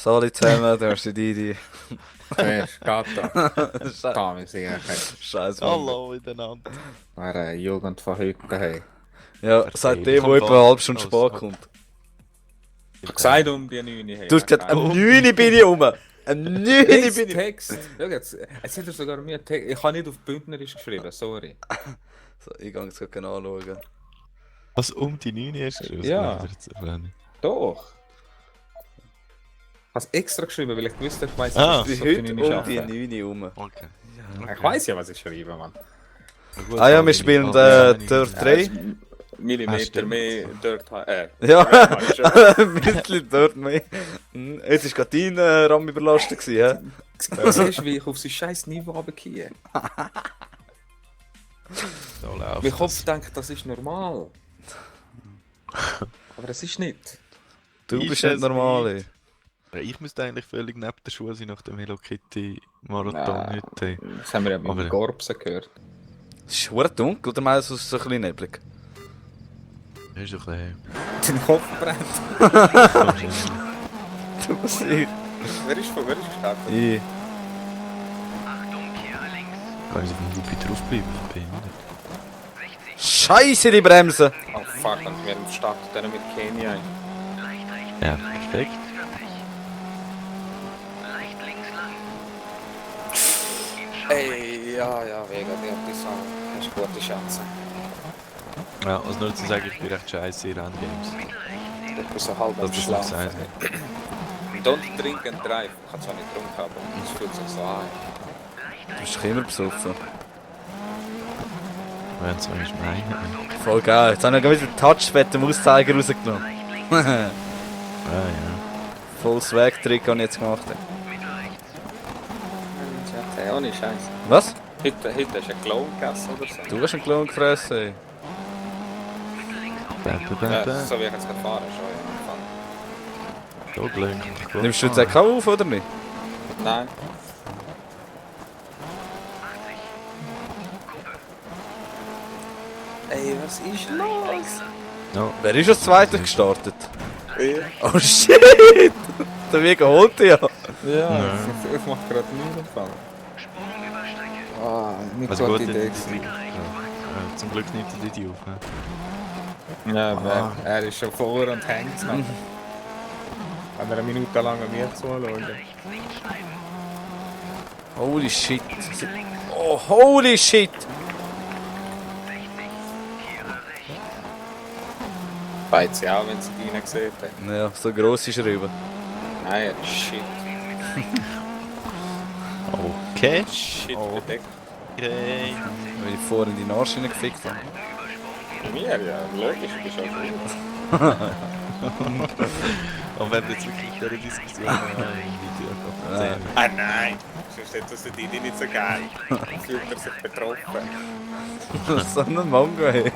Sali zusammen, du hast die. Zuerst Gata. Da, wir sind Scheiß Mann. Hallo miteinander. eine Jugend von heute. Hey. Ja, Perfekt. seitdem, wo etwa eine halbe Stunde Oh, spät kommt. Ich hab gesagt um die 9 hey. Du hast gesagt, am 9 bin ich rum. Am 9 bin ich. Text. Schau jetzt hat er sogar mir Text. Ich habe nicht auf Bündnerisch geschrieben, sorry. So, ich gehe jetzt gerade anschauen. Was um die 9 ist? Ja. Doch. Ich habe es extra geschrieben, weil ich wusste, ich weiss, Ah. Ich dass bin ich heute auf die um 9 die 9 rum. Okay. Ich weiss ja, was ich schreibe, Mann. Ah ja, wir spielen Dirt 3. Millimeter Ah, mehr dort. Ja, Ja. ein bisschen dort mehr. Jetzt war gerade dein RAM überlastet gewesen, Siehst du, wie ich auf sein scheiß Niveau runtergehe? So läuft Mein Kopf denkt, das ist normal. Aber es ist nicht. Du Ist bist nicht es normal, nicht? Ich müsste eigentlich völlig neben der Schule sein nach dem Hello Kitty Marathon Nein. heute. Das haben wir ja Aber- mit Gorbsen gehört. Es ist verdammt dunkel, oder meinst du, es ist ein bisschen neblig? Das ist doch ein Dein Kopf brennt. Du musst ich. Wer ist gestartet? Ich. Kann ich auf dem Lupi draufbleiben? Ich bin behindert. Scheiße, die Bremse! Oh fuck, und wir starten dann mit Kenia. Ja, perfekt. Ey, ja, Vega, die hat die Sache. Das ist eine gute Chance. Ja, also nur zu sagen, ich bin recht scheiße in Renngames. Ich bin so halb Das am ist Schlafen. sein. Don't drink and drive. Ich habe zwar nicht getrunken, aber es fühlt sich so an. Du bist doch immer besoffen. Wenn es eigentlich meinen. Voll geil. Jetzt haben wir gerade wieder den Touchpad im Auszeiger rausgenommen. Ah ja. Voll Swag-Trick habe ich jetzt gemacht. Ja, ohne Scheiße. Was? Heute hast du einen Clown gegessen oder so? Du hast einen Klon gefressen, ey. Ja, so wie ich jetzt gerade fahre, schon So blinkt. Nimmst du jetzt auch auf, oder nicht? Nein. Ey, was ist los? No. Wer ist als Zweiter gestartet? Ja, Oh shit! Der Weg holt ja. ich mach gerade nie Fall. Ah, nicht Also gute gut, Idee. zum Glück nimmt er die auf. Ne? Ja, aber er ist schon vor und hängt noch. Kann er eine Minute lang an mir zuschauen? Holy shit. Oh, holy shit! Weiß sie auch, wenn sie die gesehen haben. Ja, so grosse Schreiben. Nein, shit. Okay. Shit, Oh. bedeckt. Okay. Weil ich vorhin in die Arsch gefickt habe. Mir, ja, logisch, du bist auch gut. Und wenn wir jetzt wirklich in dieser Diskussion im Nein. Ah nein, sonst hätte das die nicht so geil. Fühlt er sich betroffen. So ein Mango, ey.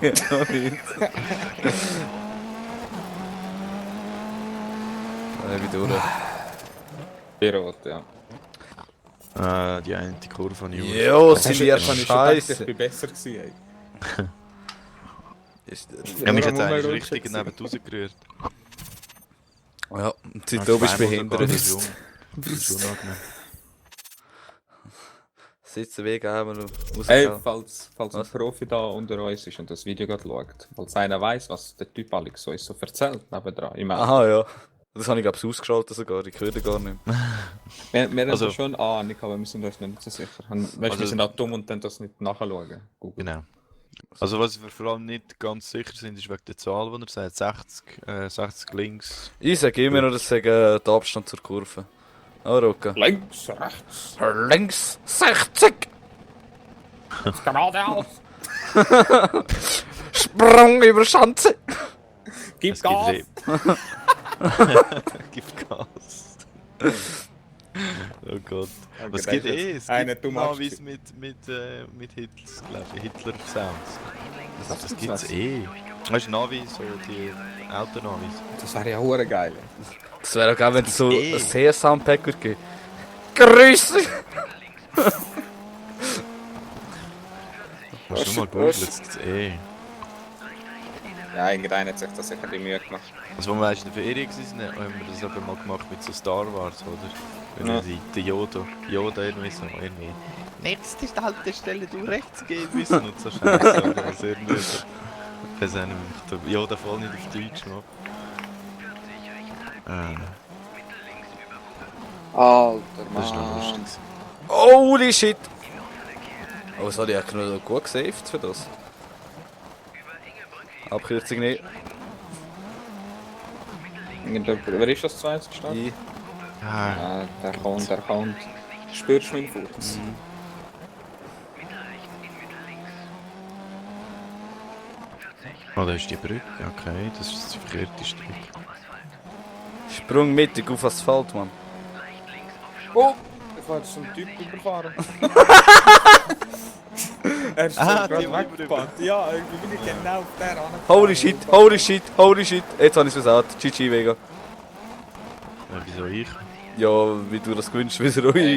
Wie durch. Pirot, ja. Die eine Kurve von Jura. Jo, Das sind wir ich schon gedacht, ich scheiße. bin besser gewesen, ey. Ja, mich hat Warum eigentlich wir richtig rutschen neben rausgerührt. Ja, und du bist behindert. Das ist schon unangenehm. Sitzen Weg haben und Ey, rausgehen. falls ein Was? Profi da unter uns ist und das Video gerade schaut, falls einer weiss, was der Typ Alex uns so erzählt nebendran. Ich meine, Aha, ja. Das habe ich glaube ich ausgeschaltet sogar, ich höre gar nicht mehr. wir Also- haben schon eine Ahnung, aber wir sind uns nicht so sicher. Weißt, wir Also- sind auch dumm und dann das nicht nachschauen. Google. Genau. Also was wir vor allem nicht ganz sicher sind, ist wegen der Zahl, die er sagt. 60 links. Ich sage immer noch, das sagen der Abstand zur Kurve. Oh, Roca. Links, rechts, Links 60! geradeaus, Sprung über Schanze! gib Es Gas! gibt Gib Gas. Oh Gott. Okay, Was das gibt ist es? eine gibt dumme Navis mit Hitlers, glaube ich. Hitler-Sounds. Das gibt's was? Weißt du, Navis, so die Autonavis. Das wäre ja hure geil. Das wäre auch geil, wenn es so Eh. ein Sehr-Soundpack gibt. Grüße! Musst du mal googeln, das gibt's Ja, irgendeiner hat sich das sicher die Mühe gemacht. Also, wo wir in der Ferien waren, haben wir das aber mal gemacht mit so Star Wars, oder? Wenn Ja. der Yoda irgendwie so irgendwie. Jetzt ist die Haltestelle, du rechts gehen müssen und so Scheiße. Oder was irgendwie so. Ich weiß auch nicht, wie ich den Yoda voll nicht auf Deutsch mache. Alter Das ist noch Mann. lustig. Holy shit! Oh, das hatte ich eigentlich noch gut gesaved für das. Abkürzung nicht. Wer ist das zweite gestartet? Ich. Ja, Ja, der kommt. Spürst du meinen Furz? oh, da ist die Brücke. Okay, das ist das verkehrte Stück. Sprung mittig auf Asphalt, Mann. Oh! Ich war jetzt so einen Typ überfahren. Er ist Ah, so gerade die weggepannt. Ja, irgendwie bin ich genau auf der angefahren. Holy shit, holy shit, holy shit. Jetzt habe ich es versaut. GG, Vega. Wieso ich? Ja, wie du das gewünscht, wie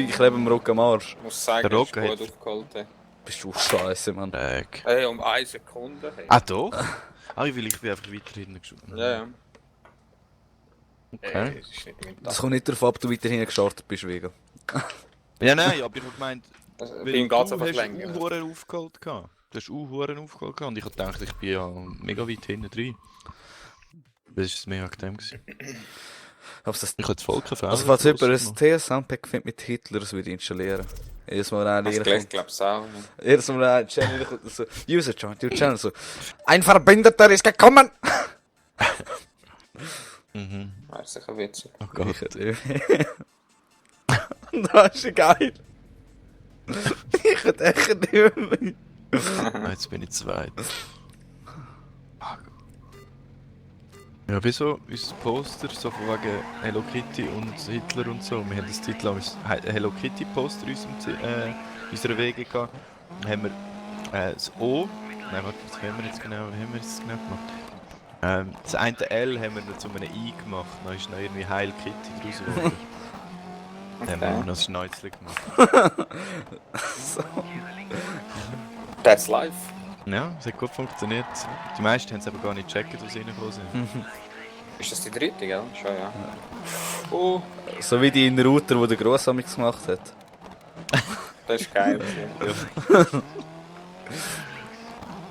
ich klebe am Rock am Arsch. Ich muss sagen, Der dass Rocker ich hat- gut aufgeholt habe. Bist du scheiße, Mann. Hey, um 1 Sekunde. Hey. Ah, doch? Ah, weil ich bin einfach weiter hinten geschoben. Ja, ja. Okay. Das ist nicht mein Das Tag. kommt nicht darauf ab, du weiterhin gestartet bist, Vega. Ja, nein, aber ich habe gemeint, Also, bei weil ihm geht es einfach du länger. hast Uhren aufgeholt gehabt. Du hast Uhren aufgeholt gehabt und ich dachte, ich bin ja mega weit hinten drin. Das war es mega wegen dem gewesen. Aber das, Ich hatte voll keine Fehler. also falls jemand gemacht. ein TS-Soundpack findet mit Hitler, das würde ich installieren. Jedes Mal ein Das Lehrer gleich, kommt. glaube ich, auch. Jedes Mal ein Channel kommt so, User Joint, your Channel so. Ein Verbündeter ist gekommen! Mhm. Das ist sicher witzig. Oh Gott. Das ist geil. Ich hätte echt nicht mehr. Ah, jetzt bin ich zweit. Ja, wieso unser Poster so von wegen Hello Kitty und Hitler und so? Wir haben das Titel als Hello Kitty Poster in unserer Wege gehabt. Dann haben wir das O. Nein, warte, was haben wir jetzt genau? Wie haben wir jetzt genau gemacht? Das eine L haben wir noch zu einem I gemacht. Dann ist noch irgendwie Heil Kitty draus geworden. Dann haben wir noch ein Schnäuzchen gemacht. That's life. Ja, es hat gut funktioniert. Die meisten haben es aber gar nicht gecheckt, was reingekommen sind. Ist das die dritte, gell? Schon, ja. Oh, So wie die in Router, die der Grossamix gemacht hat. das ist geil.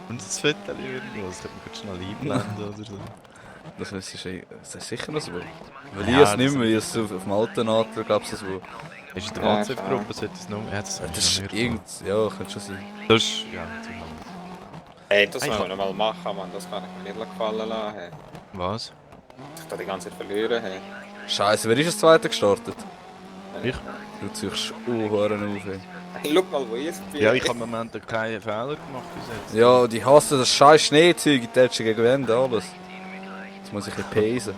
Und das Foto irgendwo, das könnte man kurz schnell einblenden oder so. Das ist sicher noch so. Weil Ja, ich es nicht das- mehr, ich es auf dem alten Adler gab es so. Ist in der Ja, WhatsApp-Gruppe, sollte es noch... Ja, das Das ist noch irgend... Ja, könnte schon sein. Das ist... Ja, natürlich. Hey, das müssen wir noch mal machen, Mann. Das kann ich mir nicht gefallen lassen. Hey. Was? Ich da die ganze Zeit verlieren. Hey. Scheiße, wer ist das zweite gestartet? Ich? Du ziehst Huren auf, ey. Hey, schau mal, wo ich jetzt bin. Ja, ich habe im Moment keinen Fehler gemacht bis jetzt. Ja, die hassen das scheiß Schneezeug, die tätschen gegen Wände, alles. Jetzt muss ich ein bisschen pacen.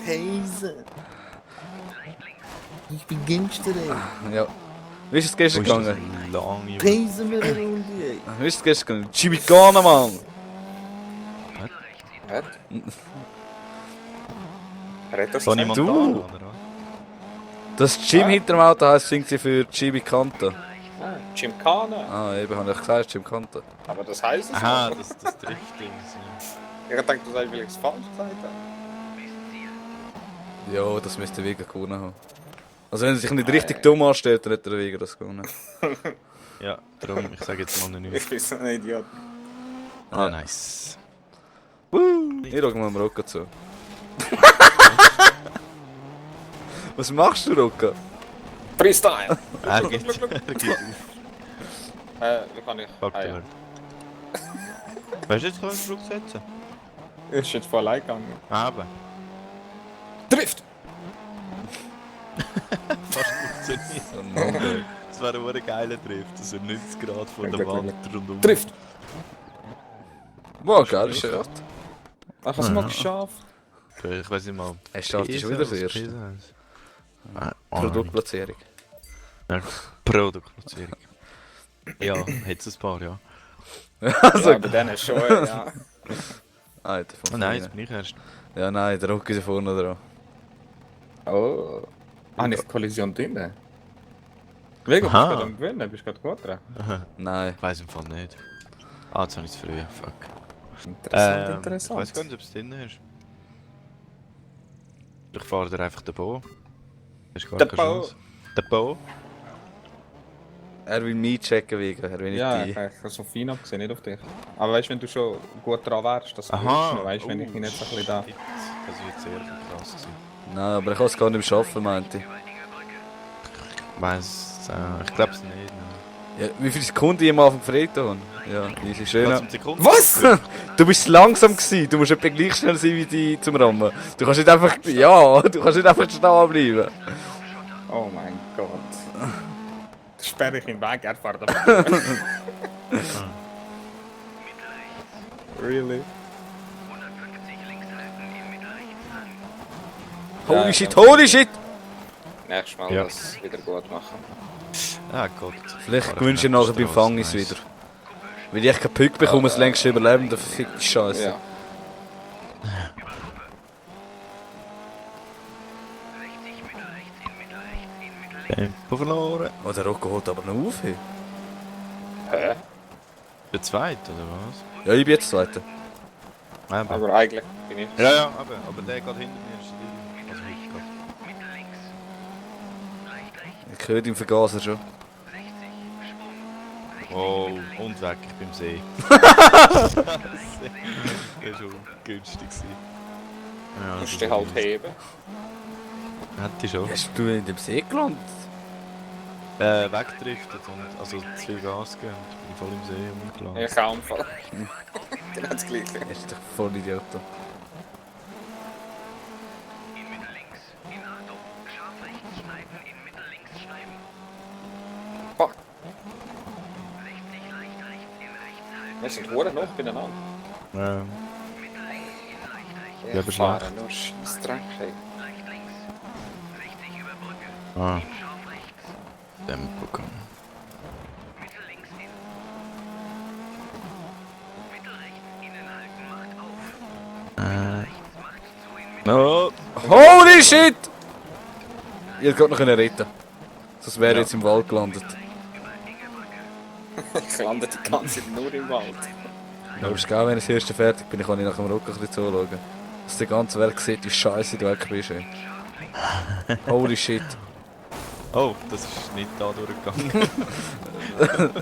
Peise. Ich bin Gangster, ey. Ja. Wie ist es gestern Wo ist das gegangen? lang, Junge? Peise mir eine Runde, ey. Wie ist es gestern gegangen? Chimicana, Mann! Was? Red das Tony gesagt? Montana, Du? oder was? Das Jim hinter dem Auto heisst, singt sie für Chimicanta. Ah, Gymkhana. Ah, eben, habe ich gesagt, Chimicanta. Aber das heisst es Aha, auch. das Driftding. Ich hab gedacht, du sagst vielleicht falsch gesagt. Ja, das müsste der Vega gewonnen haben. Also wenn er sich nicht richtig dumm anstellt, dann hätte der Vega das gewonnen. Ja, darum, ich sage jetzt mal nicht. Ich bin so ein Idiot. Ah, nice. Ich schau mal am Rocca zu. Was machst du, Rocca? Freestyle! Er geht auf. Wie kann ich? Fuck Ah, the ja. Word. Weißt du jetzt, was du setzen? Ist jetzt voll allein gegangen. Aber. Drift! Fast funktioniert. Das wäre ein geiler Drift. Das sind 90 Grad von der Wand rundum. Drift! Wow, geil, Shirt. Ach, was machst du scharf? Okay, ich weiß nicht mal. Er startet schon wieder das erste. Produktplatzierung. Produktplatzierung. Produktplatzierung. Ja, hätte es ein paar, ja. Also, Ja, bei denen schon, ja. Alter, Oh von nein, vorne. jetzt bin ich erst. Ja, nein, der Rocca ist ja vorne dran. Oh. Habe ich Kollision drin? Wegen, bist du Aha. gerade am Gewinnen? Bist du gerade gut dran? Nein. Ich weiß im Fall nicht. Ah, jetzt habe ich es früher, fuck. Interessant, Ich interessant. weiß gar nicht, ob es drin ist. Ich fahre dir einfach den Bo. Das ist gar Der keine Bo. Chance. Der Bo? Er will mich checken wegen, er will nicht Ja, die. ich habe so auf ihn abgesehen, nicht auf dich. Aber weißt du, wenn du schon gut dran wärst, dass du weißt, wenn ich ihn jetzt ein bisschen da... shit. Das ist jetzt sehr krass gewesen. Nein, aber ich kann es gar nicht mehr schaffen, meinte ich. Ich glaube es nicht. Nein. Ja, wie viele Sekunden ich am Anfang verrät habe? Ja, easy, schön. Was, um Sekunden? Was? Du bist langsam gewesen, du musst etwa gleich schnell sein wie die zum Rammen. Du kannst nicht einfach, ja, du kannst nicht einfach stehen bleiben. Oh mein Gott. Da sperre ich ihn weg, er fährt aber. Really? Holy shit, holy shit! Nächstes Mal Ja. das wieder gut machen. Ah Gott. Vielleicht gewünsche ich nachher beim Fang ist wieder. Weil ich keinen Puck bekomme, das längste Überleben, der verfickte Scheiße. Ja. Tempo verloren. Oh, der Rocco holt aber noch auf. Hey. Hä? Der zweite, oder was? Ja, ich bin jetzt Zweiter. Aber. Aber eigentlich bin ich. Ja, aber der geht hinter mir. Ist die, also ich geht. Ich höre den Vergaser schon. Oh, und weg, ich bin im See. Das war schon günstig gewesen. Ja, Musst du halt heben. Hätte ich schon. Hast du in dem See gelandet? Wegdriftet und also zu viel Gas gegeben und bin voll im See rumgelandet. Ich kaum Fall. Genau das gleiche. Er ist doch voll Idiot. Fuck. Wir sind hure noch beieinander. Ja, Wir aber fahren nur Scheissdreck. Hey. ah. Tempo kann. No. Holy shit! Ich hätte gerade noch retten. Sonst wäre Ja. jetzt im Wald gelandet. Ich lande die ganze Zeit nur im Wald. Aber es ist geil, wenn ich das erste fertig bin, kann ich nach dem Rücken ein bisschen zuschauen. Dass der ganze Werk sieht, wie scheiße du weg bist. Ey. Holy shit. Oh, das ist nicht da durchgegangen.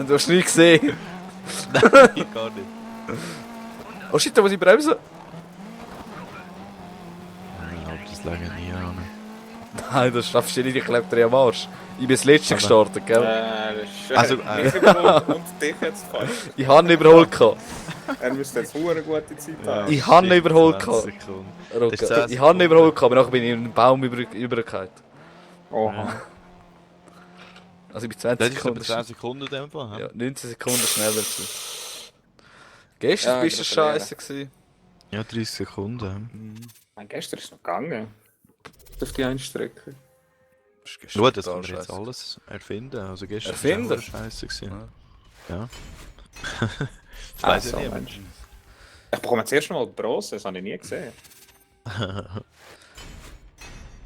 Du hast nie gesehen. Nein, gar nicht. Oh shit, da muss ich bremsen. Ich glaube, das lange nie an. Nein, das schaffst du nicht, ich klebe dir am Arsch. Ich bin das letzte gestartet, gell? Das ist Also, mich überholt und dich jetzt fast. Ich habe ihn überholt. gehabt. Er müsste jetzt eine gute Zeit haben. Ich habe ihn shit, überholt. 20 gehabt. Sekunden. Rocco. Das ist 10 Ich habe ihn überholt, gehabt, aber nachher bin ich in einen Baum übergefallen. Oha. Also ich bin Das 20 ist aber Sekunden. 10 Sekunden in dem Fall. Ja, 19 Sekunden schneller gewesen. Gestern Ja, bist du gratuliere. scheiße gewesen. Ja, 30 Sekunden. Gestern ist es noch gegangen. Auf die eine Strecke. Schau, das können wir jetzt alles erfinden. Also gestern Erfinden? war es auch scheiße gewesen. Ja. Das Ah, weiss so, ja niemand. Mensch. Ich bekomme das erste Mal die Bronze, das habe ich nie gesehen.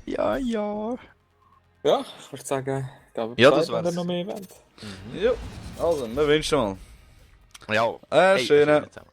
Ja, ja. Ja, ich würde sagen, da Ja, das wenn ihr war's. noch mehr Event. Ja, also, wir wünschen mal. Ja. Schönen. zusammen.